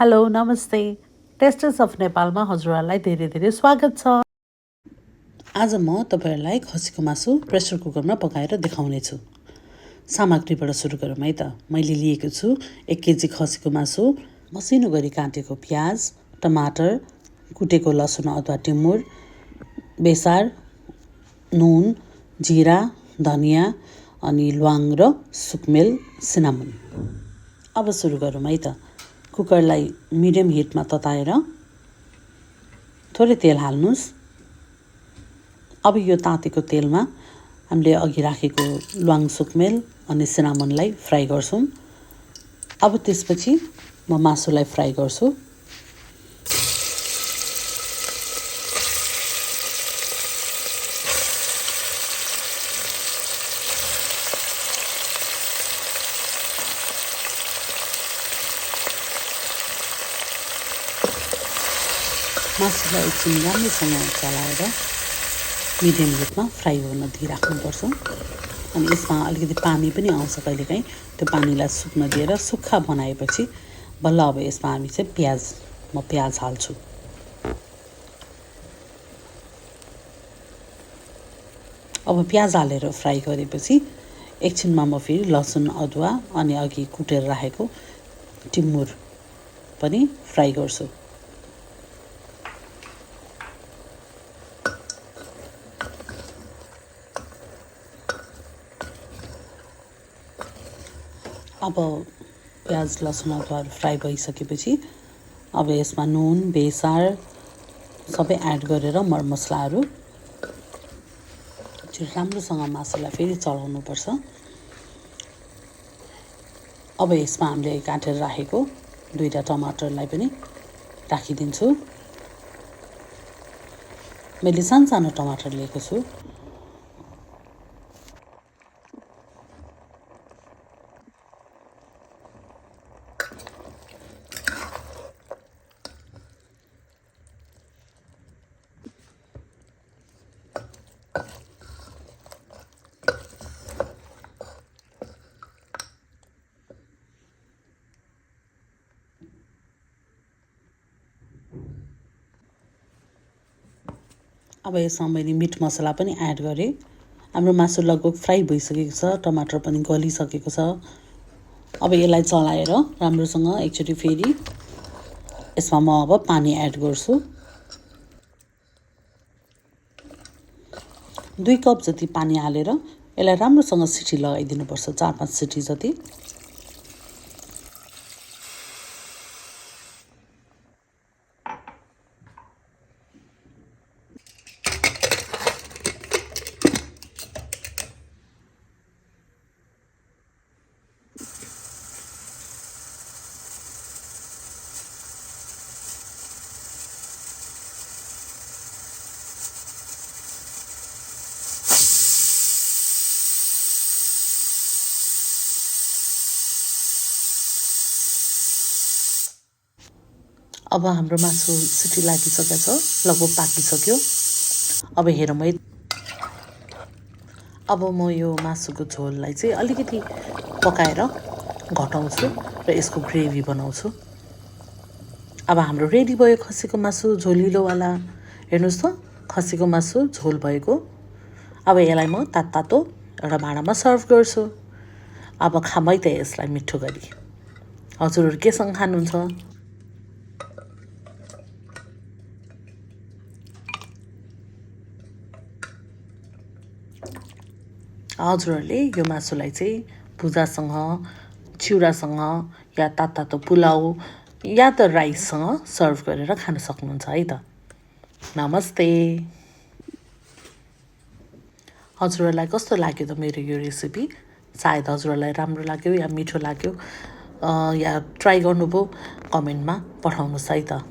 Hello नमस्ते testers of नेपालमा हजुरहरूलाई धेरै धेरै स्वागत छ। आज म तपाईहरुलाई खसीको मासु प्रेसर कुकरमा पकाएर देखाउनेछु। सामग्रीबाट सुरु गरौँ है त। मैले लिएको छु 1 केजी खसीको मासु, मसिनो गरी काटेको प्याज, टमाटर, कुटेको लसुन अदुवा टिमुर, बेसार, नुन, जिरा, धनिया अनि ल्वाङ र सुकमेल सिनामन। अब सुरु गरौँ है त। कुकरलाई मिडियम हिटमा तताएर थोरै तेल हाल्नुस्। अब यो तातेको तेलमा हामीले अघि राखेको ल्वाङ सुकमेल अनि सिनामनलाई फ्राई गर्छौं। अब त्यसपछि म मासुलाई फ्राई गर्छु। मासुलाई एकछिन राम्रोसँग चलाएर मिडियम हिटमा फ्राई गर्न दिइराख्नुपर्छ। अनि यसमा अलिकति पानी पनि आउँछ कहिलेकाहीँ, त्यो पानीलाई सुक्न दिएर सुक्खा बनाएपछि बल्ल अब यसमा हामी चाहिँ म प्याज हाल्छु। अब प्याज हालेर फ्राई गरेपछि एकछिनमा म फेरि लसुन अदुवा अनि अघि कुटेर राखेको टिमुर पनि फ्राई गर्छु। अब प्याज लसुन अदुवाहरू फ्राई भइसकेपछि अब यसमा नुन बेसार सबै एड गरेर मरमसलाहरू राम्रोसँग मासुलाई फेरि चलाउनुपर्छ। अब यसमा हामीले काटेर राखेको 2टा टमाटरलाई पनि राखिदिन्छु। मैले सानो टमाटर लिएको छु। अब यसमा मैले मिट मसला पनि एड गरेँ। हाम्रो मासु लगभग फ्राई भइसकेको छ, टमाटर पनि गलिसकेको छ। अब यसलाई चलाएर राम्रोसँग एकचोटि फेरि यसमा म अब पानी एड गर्छु। 2 कप जति पानी हालेर यसलाई राम्रोसँग सिटी लगाइदिनुपर्छ, 4-5 सिटी जति। अब हाम्रो मासु सिटी लागिसकेको छ, लगभग पाकिसक्यो। अब हेरौँ है। अब म यो मासुको झोललाई चाहिँ अलिकति पकाएर घटाउँछु र यसको ग्रेभी बनाउँछु। अब हाम्रो रेडी भयो खसीको मासु झोलिलोवाला। हेर्नुहोस् त, खसीको मासु झोल भएको। अब यसलाई म तातो एउटा भाँडामा सर्भ गर्छु। अब खामै त यसलाई मिठो गरी। हजुरहरू केसँग खानुहुन्छ? हजुरहरूले यो मासुलाई चाहिँ भुजासँग, चिउरासँग या तातो पुलाउ या त राइससँग सर्भ गरेर खान सक्नुहुन्छ है त। नमस्ते। हजुरहरूलाई कस्तो लाग्यो त मेरो यो रेसिपी? सायद हजुरहरूलाई राम्रो लाग्यो या मिठो लाग्यो या ट्राई गर्नुभयो, कमेन्टमा पठाउनुहोस् है त।